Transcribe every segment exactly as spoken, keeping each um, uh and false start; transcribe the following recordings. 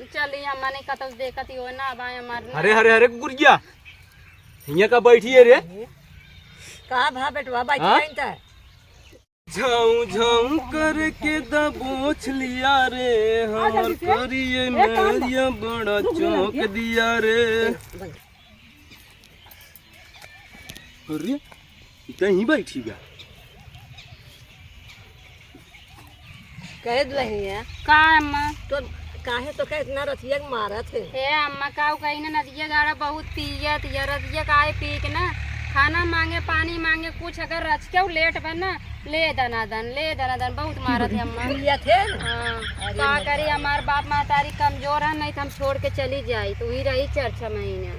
चली, हम मने कतौ देखत ही हो ना, अब आए हमार ना। अरे, अरे, अरे, कुकुरिया, हियाँ का बैठी है रे? कहाँ भा बेटवा, बैठी हाँ? नहीं त। झाऊ झाऊ करके दबोच लिया रे, हमर करिए नरिया बड़ा चौंक दिया रे। अरे, ई त यहीं बैठी बा। कहे दुलहिया। का अम्मा? तो काहे तो कहे इतना रतिया के मारत है? हे अम्मा, का कही ना, नदिया गाड़ा बहुत पियत या रतिया काहे पी के ना, खाना मांगे, पानी मांगे, कुछ अगर रच के लेट बा ना, ले दनादन, ले दनादन, बहुत मारत है अम्मा। पियत है? हाँ, अरे का करी, हमार बाप महतारी कमजोर है, नहीं तो हम छोड़ के चली जाई, तो वही रही चार छह महीना।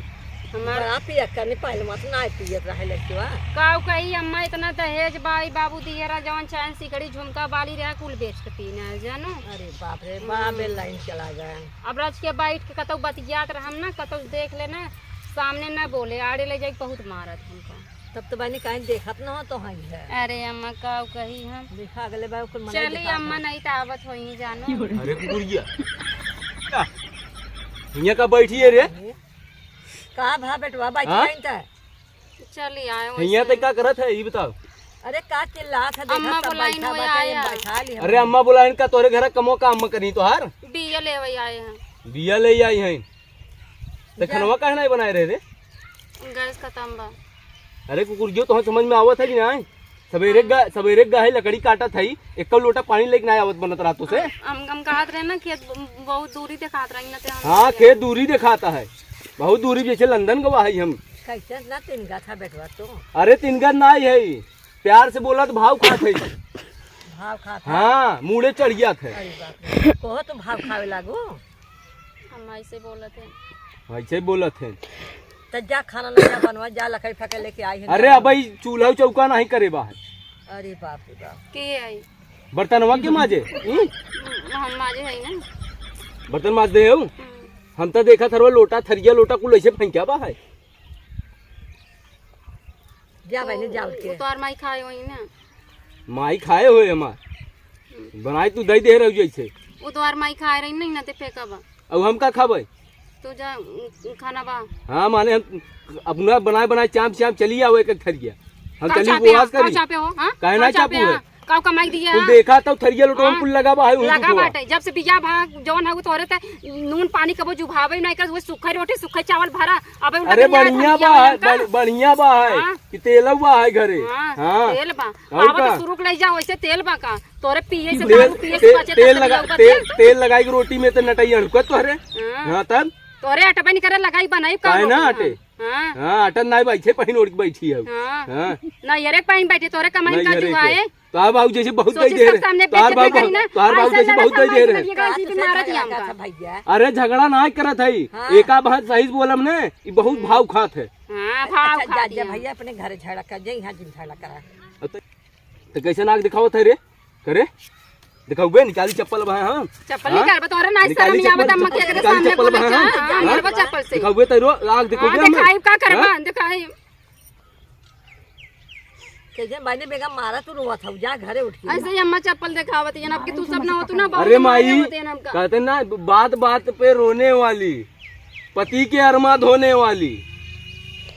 हमार बड़ा पियक्कड़ ने पहले मत ना पियत रहे लड़कवा। काऊ कही अम्मा, इतना दहेज बाई बाबू दिए रहा, जवन चाहे सिकड़ी झुमका बाली रहा, कुल बेच के पीना है, जानो। अरे बाप रे, हम्म। बाप रे, लाइन चला गए। अब रच के बैठ के कतौ बतियात रहम ना, कतौ देख लेना, सामने ना बोले, आड़े ले जाके बहुत मारत हमका। तब तो बहनी कहीं देखत ना हो तो हई है। अरे अम्मा, काऊ कही हम। देखा अगले बार कुल मना चली दिखा अम्मा, दे। नहीं तो आवत होई जानो। अरे कुकुरिया, का? हियाँ का बैठी है रे? अरे, का भा बेटवा, बैठी हाँ? नहीं त? चली आए हियाँ वैसे। ते का करत है, ई बताओ। अरे का चिल्लात है, देखा अम्मा सब बुलाइन बैठा हुए बाटे, आया। बैठा ली अरे हमने। अम्मा बुलाइन का, तोरे घर कमो का अम्मा करी तोहार? बिया लेवे आए हैं। बिया ले आई हैं। ते जा। खनवा काहे नहीं बनाए रहे रे? गैस खत्म बा। अरे कुकुर जो तोहर समझ में आवत है कि नहीं? सवेरे गा-, सवेरे गाहे लकड़ी काटत है, एक लोटा पानी लेके ना आवत बनत रातों से। हम, हम कहत रहे ना खेत ब-, बहुत दूरी देखात रही ना, ते हम हाँ, खेत दूरी देखाता है, बहुत दूरी, जैसे लंदन गवा है हम। कैसे ना तिनगा था बेटवा तो? अरे तिनगा ना है, प्यार से बोला तो भाव खात है। भाव खात है? हाँ, मूड़े चढ़ गया था। अरे बाप रे, कहो तो भाव खावे लागो। हम ऐसे बोलत हैं। ऐसे बोलत हैं। त जा खाना ना बनवा, जा लकड़ी फकड़ी लेके आई है। अरे अबही चूल्हा चौका नहीं करे बा है। अरे बाप रे बाप। के आई? बर्तनवा के माजे? हम्म? हम माजे है ना। बर्तन माज दे हो? हम्म। हम तो देखा थरवा लोटा, थरिया लोटा कुल ऐसे फेंक्या बा है। जा बहनी, जा उठ के। वो तो और माई खाए होई ना। माई खाए होए हमार। हम्म। बनाई तू दई दे रहू जैसे। वो तो और माई खाए रही नहीं ना, ते फेंका बा। अब हम का खाबे? तू जा, उम, खाना बा। हाँ, माने हम अपना बनाए बनाए चाप चाप चली आओ एक एक थरिया। हम का चली चापे उपवास हो? का करी। चापे हो? हाँ? काहे का ना चापे चापू है? हाँ? का कमाई दिया? तू देखा तो थरिया लोटवा हाँ। कुल लगा बा है, उही लगा कुटवा। बाटे। जब से बिया भा जौन है, वो तोरे ते नून पानी कबो जुभावे नहीं कर, वो सूखे रोटी, सूखे चावल भरा। अबे उल्टा अरे तैयार बढ़िया खा बा लिया है, हमका। बढ़-, बढ़िया बा है हाँ। कि तेलौ बा है घरे। हाँ, हाँ। तेल बा। और आवा का? तो शुरू के ले जाओ, ऐसे तेल बा का? तोरे पिए से, तेल, दारू पिए से ते-, बचे तेल तो लगा, तेल बा, तेल, तेल तेल तो। तेल लगाई के रोटी में तो नटई अड़ुकत तोहरे। हाँ। हाँ, तब? तोरे अटबे नहीं करे, लगाई बनाई का काहे ना रोटी? अटे? हाँ। हाँ, अटन नाई बा, ऐसे पहिन ओढ़ के बैठी है। हाँ। हाँ। ना, ये रे पहिन बैठे, तोरे कमाई ना, का ये रे जुआ के। है? तोहार बाबू जैसे बहुत सोचे दई दे सब रहे। सामने तोहार बेइज्जती बाबू करी ना, बहुत, तोहार बाबू ऐसे जैसे लगा बहुत दई दे रहे। लगा का जी भी मारत ही हमका। भैया? अरे झगड़ा ना करत है, हाँ। एका बात सही से बोलम ने, ई बहुत भाव खात है। हाँ, भाव अच्छा, जा, खात जा है। भैया अपने घर झगड़ा कर, जा यहाँ जिन झगड़ा करा। अब तो, तो कैसे नाक दिखावत है रे? करे? दिखाउबे, निकाली चप्पल अब, हाँ? चप्पल हाँ? निकाल, बता, तोरा ना निकाली शर्म नहीं चप्पल, आवत, अम्मा के निकाली सामने चप्पल अब, बोले, हाँ? हाँ? हाँ, हाँ? निकाल चप्पल से। दिखाउबे तेरो, आग दिखाउबे हाँ, हमें? दिखाई, का करबा? हाँ? दिखाई। कैसे मैंने बेगा मारा, तू रोवत हऊ, जा घरे उठ के। ऐसे ही अम्मा चप्पल दिखावत है, अब कि तू सब ना होतू ना, बहुत अरे माया माई, होते हैं हमका। कहते ना, बात बात पे रोने वाली, पति के अरमा धोने वाली।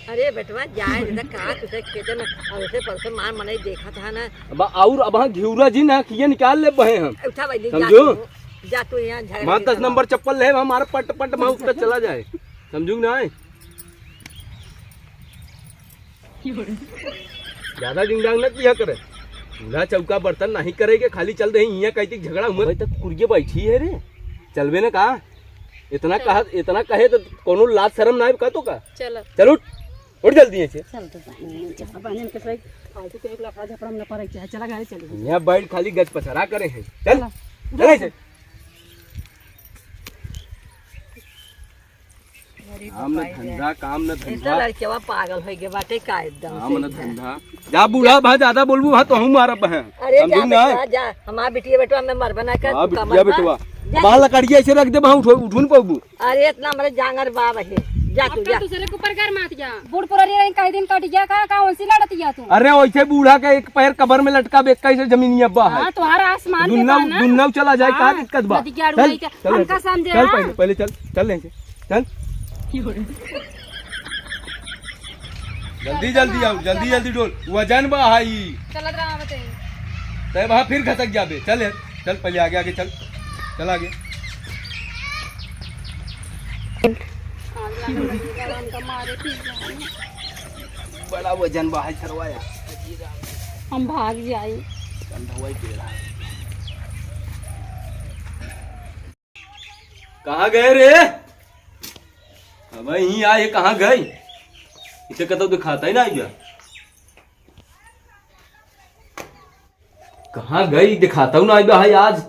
अरे बेटवा, जाए दे, का तुझे खेते में अड़ोसे पड़ोसे मार मनई देखत है ना। अब और अब हाँ घिउरा जी ना किए निकाल ले बहे हम। उठा भाई, जा समझो? तू, जा तू यहाँ झगड़ा माँ के दस खिलाफ। नंबर चप्पल ले, हमारा पट पट माँ उसका चला जाए, समझू ना है? ज्यादा डिंग डांग न किया करे। चूल्हा चौका बर्तन नहीं करेगे, खाली चल रही हियाँ कहती झगड़ा हुआ। भाई तक कुरिये बैठी है रे, चलबे न का? इतना चल। कहा, इतना कहे तो कोनो लाज शर्म ना है का तो का? चल। चल उठ, उठ जल्दी है से। चल तो बहन, चल बहन के सही। फालतू के एक लफड़ा झपड़ा में न पड़े के चाहे, चला घरे चली। यहाँ बैठ खाली गज पछरा करे है। चल, चला। चले से। अरे काम न बाप रे। धंधा, काम न इतना धंधा। लड़केवा पागल होइ गए बाटे का एकदम काम से न एकदम। धंधा। जा बूढ़ा भा ज्यादा बोलबू भा तो हम मारब है। अरे समझू जा ना? बेटवा, जा। हमार बिटिया बेटवा में मरबे ना कर, हाँ, तू का बिटिया मरबा? बेटवा। जा। बाल लकड़िया ऐसे रख दे, वहाँ उठो, उठू न पाबू। अरे इतना हमारे जांगर बाप है। जा अब तू, का जा। दूसरे के ऊपर घर मत जा। बूढ़ पुरानी रही, कई दिन कट गया, का, का उनसे लड़तिया तू? अरे, वैसे बूढ़ा के एक पैर कबर में लटका, बेक्का से जमीनिया बा है। हाँ, तुम्हारा आसमान में दुन्ना, बा ना। दुन्ना चला जाए, का हाँ, दिक्कत बा? नदी के आड़ू चल, नहीं क्या? चल, हमका चल, समझे चल, ना? पहले, पहले चल, चल, लेके चल। जल्दी, जल्दी आओ, जल्दी, जल्दी डोल, वजन बा हाई। चलत रहा बताइए। तय वहाँ फिर घसक जाबे, चल, चल, पहले आगे, आगे चल, चल आगे। बड़ा वजन बा है छरवा यार। हम भाग जाई। कंधवा ही टेढ़ा है। कहाँ गए रे? अब यहीं आए, कहाँ गए? इसे कतौ दिखाता ही ना भैया। कहाँ गई? दिखाता हूँ ना, आई बा है आज।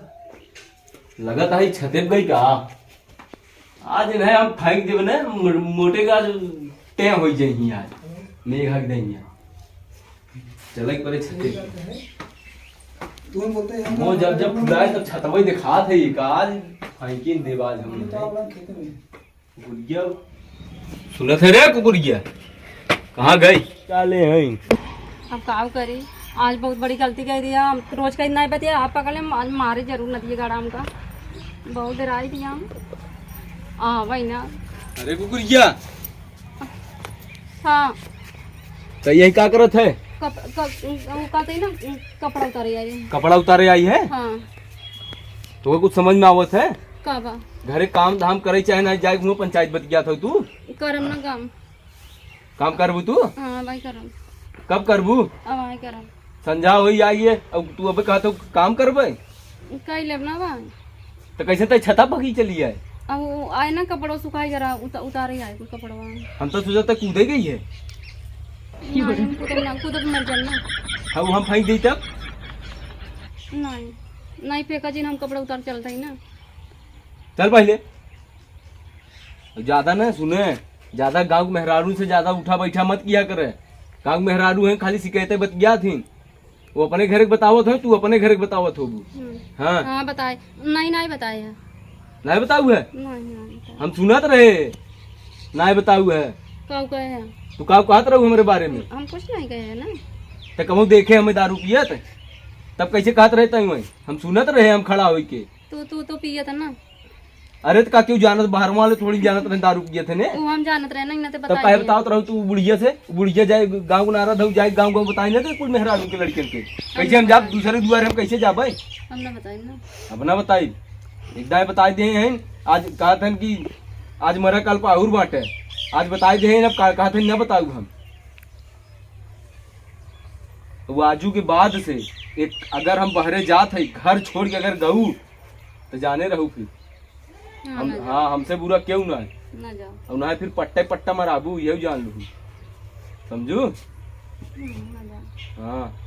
लगत है छते पे गई का? आज इन्हें हम फेंक देबे ने, मो-, मोटे का आज टें हो जाई आज। मेघ हक देंगे। चले के परे छते पे। वो जब जब फुलाए तब छतवा ही दिखात है, एक आज फेंकिन देब आज हम। कुकुरिया, सुनत है रे कुकुरिया, कहाँ गई? का ले हैं? अब का करी, आज बहुत बड़ी गलती कह दिया। हम रोज कहीं नहीं बतिया, आप पकड़ ले, आज मारे जरूर नदिया गाड़ा हमका। बहुत डराई दिया हम। हाँ, वही ना। अरे कुकुरिया। हाँ। तो यही का करत है? कप-, कप-, वो कहते हैं ना, कपड़ा उतारे आई है। कपड़ा उतारे आई है? हाँ। तो वो कुछ समझ में आवत है? का बा? घरे काम धाम करे चाहे ना जाए, हुआ पंचायत बतियात हो तू? करम ना काम। काम करबू तू? हाँ, भाई करम। कब करबू? अब आए करम। संझा होई आई है, अब तू अबे कहत हो काम करबे? कई लेब ना भाई। तो कैसे तय छता पकी चली आए? अब वो आए ना कपड़ों सुखाई जरा उता-, उतारे आए कुछ कपड़वा। हम तो सोचा था कूदे गई है। नहीं, हम कूदब ना, कूदब मर जाब ना। हाँ, वो हम फेंक दी तब? नहीं, नहीं फेंका जिन, हम कपड़ा उतार चलता ही ना। चल पहले। ज्यादा ना सुने, ज्यादा गाँव के मेहरारू से ज्यादा उठा बैठा मत किया करे। गाँव के मेहरारू हैं, खाली शिकायतें बतियात ही। वो अपने घर के बतावत हो, तू अपने घर के बतावत होबू। हम्म। हाँ। हाँ, बताए। नहीं, नहीं बताए है। नहीं बताऊ है? नहीं, नहीं बताए। हम सुनत रहे, नहीं बताऊ है। काऊ कहे है? तू काऊ कहत रहू हमरे बारे में? हम कुछ नहीं कहे है ना। तो कहूँ देखे हमें दारू पियत, तब कैसे कहत रहे तय वहीं? हम सुनत रहे, हम खड़ा होई के। तू, तू तो पियत है ना। अरे तो का क्यों जानत, बाहर वाले थोड़ी जानत रहे दारू पियत है ने। वो हम जानत रहे ना, इन्हें तो तब बताई काहे दिया। बतावत रहू तू बुढ़िया से? बुढ़िया जाए गाँव को नारा धऊ, जाए गाँव गाँव बताई ना तो कुल मेहरारू के लड़कियन के। कैसे हम जाब दूसरे दुआरे, हम कैसे जाबे? हम ना बताई ना। अब ना बताई, एक दाएं बताई दे हैं। आज कहत हन कि आज मरा कल पाहुर बाटे, आज बताई दे हैं, अब का-, कहत हन ना बताऊ हम। वो आजू के बाद से एक अगर हम बहरे जात है, घर छोड़ के अगर गऊ, तो जाने रहू फिर। हाँ, हम, ना जाओ। हाँ, हमसे बुरा क्यों ना है। ना जाओ। और ना है फिर पट्टे पट्टा मराबू, यही जान लू। समझू? हम्म, ना जाओ। हाँ।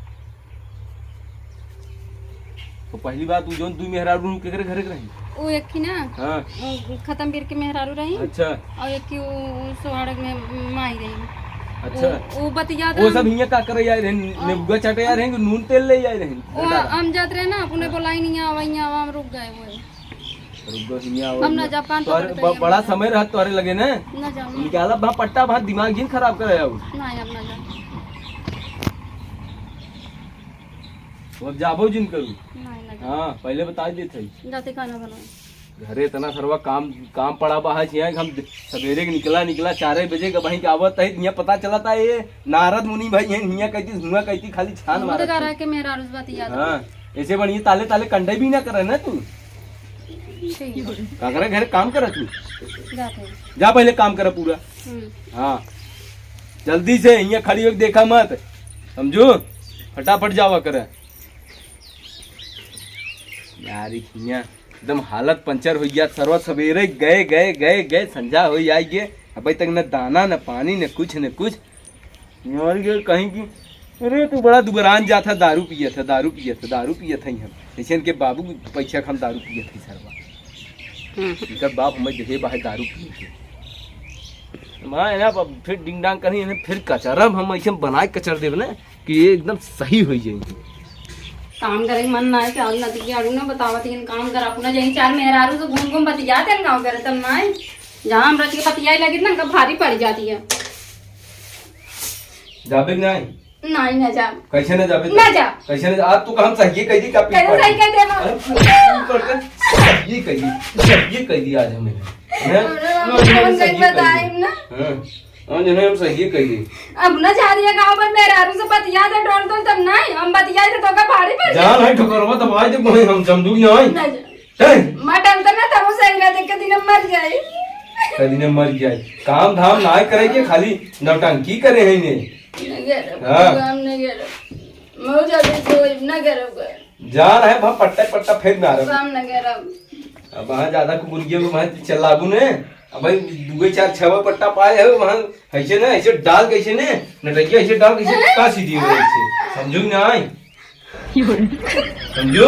तो पहली बात, तू जौन दुई मेहरारू केकरे घरे के रही? वो एक ही ना। हाँ। वो खतम बीर के मेहरारू रही। अच्छा। और एक ही वो, वो सोहाड़क में माई रही। अच्छा। वो, वो बतियात वो रहन। सब हियाँ का करे आए रहे? हाँ। नेबुआ चाटे आए रहे कि नून तेल ले आए रहे? वो बता रहा। हम जात रहे ना, अपने बोलाई नहीं आवा, यहाँ आवा, हम रुक गए वो। रुक गए, हियाँ आवा, हम ना हियाँ। जा, पान तोहरे पकड़ के ब-, बड़ा हियाँ समय रहा तोहरे लगे ना। ना जाओ, ना। निकाला बा पट्टा, बा दिमाग जिन खराब करे आओ। ना, अब ना जाओ। वो अब जाबो जिन करू। नहीं, ना जाओ। हाँ, पहले बताई देत है। जाते खाना बनाओ। घरे इतना सरवा काम, काम पड़ा बा है, यहाँ हम सवेरे के निकला, निकला चार बजे का वहीं के आवत है, यहाँ पता चलता है, ये नारद मुनि भाई हैं, हियाँ कहती, हुआ कहती, खाली छान मुँह मारत लगा है। रहा के मेहरारू से बात याद हाँ, ऐसे बढ़िया ताले, ताले कंडे भी ना करे ना तू। ठीक है। का करे, घरे काम करे तू। जाते हैं। जा पहले काम करे पूरा। हम्म। हाँ, जल्दी से यहाँ खड़ी होके देखा मत, समझू, फटाफट जावा करे। यार, ई हियाँ एकदम हालत पंचर हो गया। सरवा सवेरे गए, गए, गए, गए, संझा हो आई गए, अबे तक न दाना, न पानी, न कुछ, न कुछ। यार, ये कहीं की, अरे, तू बड़ा दुबरान जात है, दारू पियत है, दारू पियत है, दारू पियत है हम। ऐसे इनके बाबू के पैसा हम दारू पियत है, सरवा। हम्म। इनकर बाप हमें देखे बाहर दारू पिए के। मैं ना, अब फिर डिंग डांग कहीं, इन्हें फिर कचरब हम, ऐसे बनाए कचर देब ना। कि ये एकदम सही होई जाई। काम करे के मन ना है, चार नदी के आड़ू ना बतावत, इन काम करा अपना, जहीं चार मेहरारू से घूम घूम बतियात हैं गाँव करे, तब ना है। जहाँ हम रच के बतियाए लगी ना, उनका भारी पड़ जाती है। जाबे कि नहीं? नहीं, ना जा। कैसे ना जाबे? ना जा। कैसे ना जा? आज तू कहम सही कह दी का? कैसे सही कह दे ना? अरे, तू कर दे। सही कह दी, सही कह दी आज हमें। हैं? अरे, हम आज हमें हम सही कह दी। बताए ना। हाँ। हाँ, जो है, हम सही कह दी। अब ना जा रही है गाँव में, मेहरारू से बतिया दे, डोल डोल तब नहीं, हम बतियाए थे तो का भारी पड़ जाए। जान है ठोकरवा तब आज जब हम समझू नहीं। ना जा। हैं? मटन तो ना तब सही रह, देख के दिन मर जाए। कदी ने मर जाए। काम धाम ना करे के, खाली नौटंकी करे हैं ने। न गरब, हाँ। काम न गरब। मऊ जाबे तो न गरब कर। जान है, वहाँ पट्टा पट्टा फेर मारब। काम न गरब। अब वहाँ ज्यादा कुकुरिया को वहाँ चिल्लाबू ने। अब भाई, दुए चार छवा पट्टा पाए है, वहाँ ऐसे ना, ऐसे डाल के ऐसे ने, नटैया ऐसे डाल के ऐसे का सीधी हो ऐसे। समझू कि ना आई? समझू?